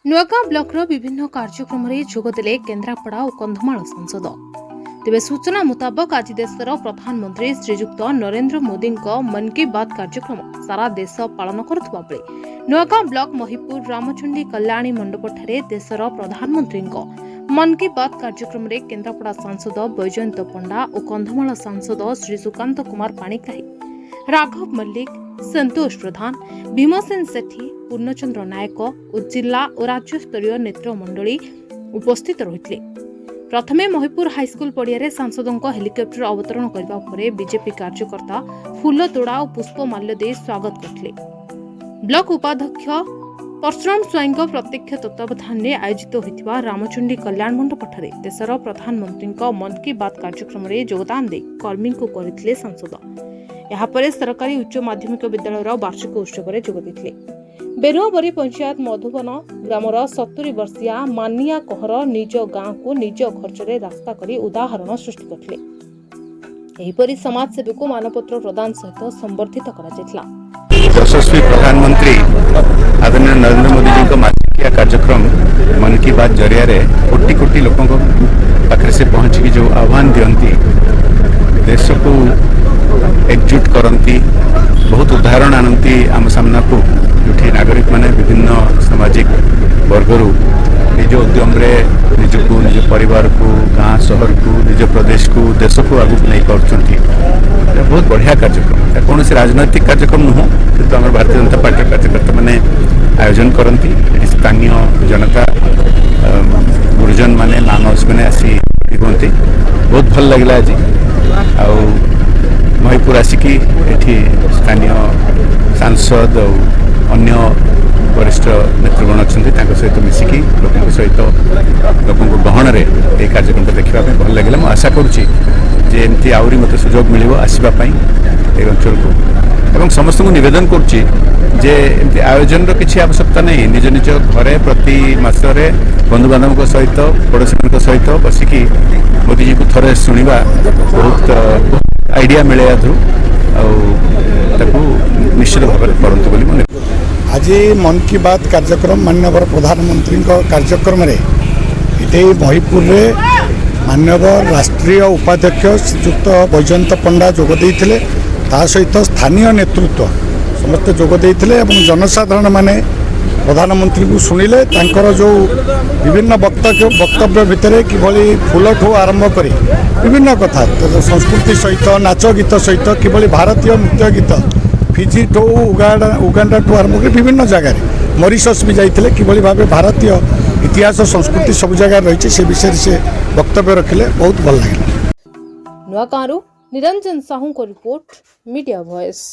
ନୂଆଗାଁ ବ୍ଲକର ବିଭିନ୍ନ କାର୍ଯ୍ୟକ୍ରମରେ ଯୋଗଦେଲେ କେନ୍ଦ୍ରାପଡ଼ା ଓ କନ୍ଧମାଳ ସାଂସଦ। ତେବେ ସୂଚନା ମୁତାବକ, ଆଜି ଦେଶର ପ୍ରଧାନମନ୍ତ୍ରୀ ଶ୍ରୀଯୁକ୍ତ ନରେନ୍ଦ୍ର ମୋଦିଙ୍କ ମନ୍ କି ବାତ୍ କାର୍ଯ୍ୟକ୍ରମ ସାରା ଦେଶ ପାଳନ କରୁଥିବା ବେଳେ ନୂଆଗାଁ ବ୍ଲକ ମହିପୁର ରାମଚଣ୍ଡୀ କଲ୍ୟାଣୀ ମଣ୍ଡପଠାରେ ଦେଶର ପ୍ରଧାନମନ୍ତ୍ରୀଙ୍କ ମନ୍ କି ବାତ୍ କାର୍ଯ୍ୟକ୍ରମରେ କେନ୍ଦ୍ରାପଡ଼ା ସାଂସଦ ବୈଜୟନ୍ତ ପଣ୍ଡା ଓ କନ୍ଧମାଳ ସାଂସଦ ଶ୍ରୀ ସୁକାନ୍ତ କୁମାର ପାଣିଗ୍ରାହୀ, ରାଘବ ମଲ୍ଲିକ, ସନ୍ତୋଷ ପ୍ରଧାନ, ଭୀମସେନ ସେଠୀ, ପୂର୍ଣ୍ଣଚନ୍ଦ୍ର ନାୟକ ଓ ଜିଲ୍ଲା ଓ ରାଜ୍ୟସ୍ତରୀୟ ନେତୃମଣ୍ଡଳୀ ଉପସ୍ଥିତ ରହିଥିଲେ। ପ୍ରଥମେ ମହିପୁର ହାଇସ୍କୁଲ ପଡ଼ିଆରେ ସାଂସଦଙ୍କ ହେଲିକପ୍ଟର ଅବତରଣ କରିବା ପରେ ବିଜେପି କାର୍ଯ୍ୟକର୍ତ୍ତା ଫୁଲ ତୋଡ଼ା ଓ ପୁଷ୍ପମାଲ୍ୟ ଦେଇ ସ୍ୱାଗତ କରିଥିଲେ। ବ୍ଲକ ଉପାଧ୍ୟକ୍ଷ ପରଶୁରାମ ସ୍ୱାଇଁଙ୍କ ପ୍ରତ୍ୟକ୍ଷ ତତ୍ତ୍ୱାବଧାନରେ ଆୟୋଜିତ ହୋଇଥିବା ରାମଚଣ୍ଡୀ କଲ୍ୟାଣ ମଣ୍ଡପଠାରେ ଦେଶର ପ୍ରଧାନମନ୍ତ୍ରୀଙ୍କ ମନ୍ କି ବାତ୍ କାର୍ଯ୍ୟକ୍ରମରେ ଯୋଗଦାନ ଦେଇ କର୍ମୀଙ୍କୁ କରିଥିଲେ ସାଂସଦ। ଏହାପରେ ସରକାରୀ ଉଚ୍ଚ ମାଧ୍ୟମିକ ବିଦ୍ୟାଳୟର ବାର୍ଷିକ ଉତ୍ସବରେ ଯୋଗ ଦେଇଥିଲେ। ବେରୁଆବରୀ ପଞ୍ଚାୟତ ମଧୁବନ ଗ୍ରାମର 70 ବର୍ଷୀୟା ମାନିଆ କହର ନିଜ ଗାଁକୁ ନିଜ ଖର୍ଚ୍ଚରେ ରାସ୍ତା କରି ଉଦାହରଣ ସୃଷ୍ଟି କରିଥିଲେ। ଏହିପରି ସମାଜସେବୀକୁ ମାନପତ୍ର ପ୍ରଦାନ ସହିତ ସମ୍ବର୍ଦ୍ଧିତ କରାଯାଇଥିଲା। ଯଶସ୍ୱୀ ପ୍ରଧାନମନ୍ତ୍ରୀ ଆଦରଣୀୟ ନରେନ୍ଦ୍ର ମୋଦିଜୀଙ୍କ ମାସିକିଆ କାର୍ଯ୍ୟକ୍ରମ ମନ୍ କି ବାତ୍ ଜରିଆରେ କୋଟି କୋଟି ଲୋକଙ୍କ ପାଖରେ ସେ ପହଞ୍ଚିକି ଯେଉଁ ଆହ୍ୱାନ ଦିଅନ୍ତି, ଦେଶକୁ ଏକଜୁଟ କରନ୍ତି, ବହୁତ ଉଦାହରଣ ଆଣନ୍ତି ଆମ ସାମ୍ନାକୁ, ଯେଉଁଠି ନାଗରିକମାନେ ବିଭିନ୍ନ ସାମାଜିକ ବର୍ଗରୁ ନିଜ ଉଦ୍ୟମରେ ନିଜକୁ, ନିଜ ପରିବାରକୁ, ଗାଁ ସହରକୁ, ନିଜ ପ୍ରଦେଶକୁ, ଦେଶକୁ ଆଗକୁ ନେଇପାରୁଛନ୍ତି। ଏଇଟା ବହୁତ ବଢ଼ିଆ କାର୍ଯ୍ୟକ୍ରମ। ଏଟା କୌଣସି ରାଜନୈତିକ କାର୍ଯ୍ୟକ୍ରମ ନୁହଁ, କିନ୍ତୁ ଆମର ଭାରତୀୟ ଜନତା ପାର୍ଟିର କାର୍ଯ୍ୟକର୍ତ୍ତାମାନେ ଆୟୋଜନ କରନ୍ତି। ଏଠି ସ୍ଥାନୀୟ ଜନତା, ଗୁରୁଜନ ମାନେ, ମା ମାଉସୀମାନେ ଆସି ହୁଅନ୍ତି। ବହୁତ ଭଲ ଲାଗିଲା ଆଜି। ଆଉ ମହିପୁର ଆସିକି ଏଠି ସ୍ଥାନୀୟ ସାଂସଦ ଆଉ ଅନ୍ୟ ବରିଷ୍ଠ ନେତୃଗଣ ଅଛନ୍ତି, ତାଙ୍କ ସହିତ ମିଶିକି ଲୋକଙ୍କ ସହିତ, ଲୋକଙ୍କ ଗହଣରେ ଏହି କାର୍ଯ୍ୟକ୍ରମଟା ଦେଖିବା ପାଇଁ ଭଲ ଲାଗିଲା। ମୁଁ ଆଶା କରୁଛି ଯେ ଏମିତି ଆହୁରି ମୋତେ ସୁଯୋଗ ମିଳିବ ଆସିବା ପାଇଁ ଏ ଅଞ୍ଚଳକୁ ଏବଂ ସମସ୍ତଙ୍କୁ ନିବେଦନ କରୁଛି ଯେ ଏମିତି ଆୟୋଜନର କିଛି ଆବଶ୍ୟକତା ନାହିଁ। ନିଜ ନିଜ ଘରେ ପ୍ରତି ମାସରେ ବନ୍ଧୁବାନ୍ଧବଙ୍କ ସହିତ, ପଡ଼ୋଶୀମାନଙ୍କ ସହିତ ବସିକି ମୋଦିଜୀଙ୍କୁ ଥରେ ଶୁଣିବା, ବହୁତ ଆଇଡ଼ିଆ ମିଳେ ଏଥିରୁ। ଆଉ ତାକୁ ନିଶ୍ଚିତ ଭାବରେ କରନ୍ତୁ ବୋଲି ମୁଁ ଆଜି ମନ୍ କି ବାତ୍ କାର୍ଯ୍ୟକ୍ରମ, ମାନ୍ୟବର ପ୍ରଧାନମନ୍ତ୍ରୀଙ୍କ କାର୍ଯ୍ୟକ୍ରମରେ ଏଠି ମହିପୁରରେ ମାନ୍ୟବର ରାଷ୍ଟ୍ରୀୟ ଉପାଧ୍ୟକ୍ଷ ଶ୍ରୀଯୁକ୍ତ ବୈଜୟନ୍ତ ପଣ୍ଡା ଯୋଗ ଦେଇଥିଲେ। ତା ସହିତ ସ୍ଥାନୀୟ ନେତୃତ୍ୱ ସମସ୍ତେ ଯୋଗ ଦେଇଥିଲେ ଏବଂ ଜନସାଧାରଣମାନେ ପ୍ରଧାନମନ୍ତ୍ରୀଙ୍କୁ ଶୁଣିଲେ। ତାଙ୍କର ଯେଉଁ ବିଭିନ୍ନ ବକ୍ତବ୍ୟ ଭିତରେ କିଭଳି ଫୁଲଠୁ ଆରମ୍ଭ କରି ବିଭିନ୍ନ କଥା, ତ ସଂସ୍କୃତି ସହିତ, ନାଚ ଗୀତ ସହିତ କିଭଳି ଭାରତୀୟ ନୃତ୍ୟ ଗୀତ ଫିଜିଠୁ ଉଗାଣ୍ଡାଠୁ ଆରମ୍ଭ କରି ବିଭିନ୍ନ ଜାଗାରେ, ମରିସସ୍ ବି ଯାଇଥିଲେ, କିଭଳି ଭାବେ ଭାରତୀୟ ଇତିହାସ, ସଂସ୍କୃତି ସବୁ ଜାଗାରେ ରହିଛି, ସେ ବିଷୟରେ ସେ ବକ୍ତବ୍ୟ ରଖିଲେ। ବହୁତ ଭଲ ଲାଗିଲା। ନୂଆଗାଁରୁ ନିରଞ୍ଜନ ସାହୁଙ୍କ ରିପୋର୍ଟ, ମିଡିଆ ଭଏସ୍।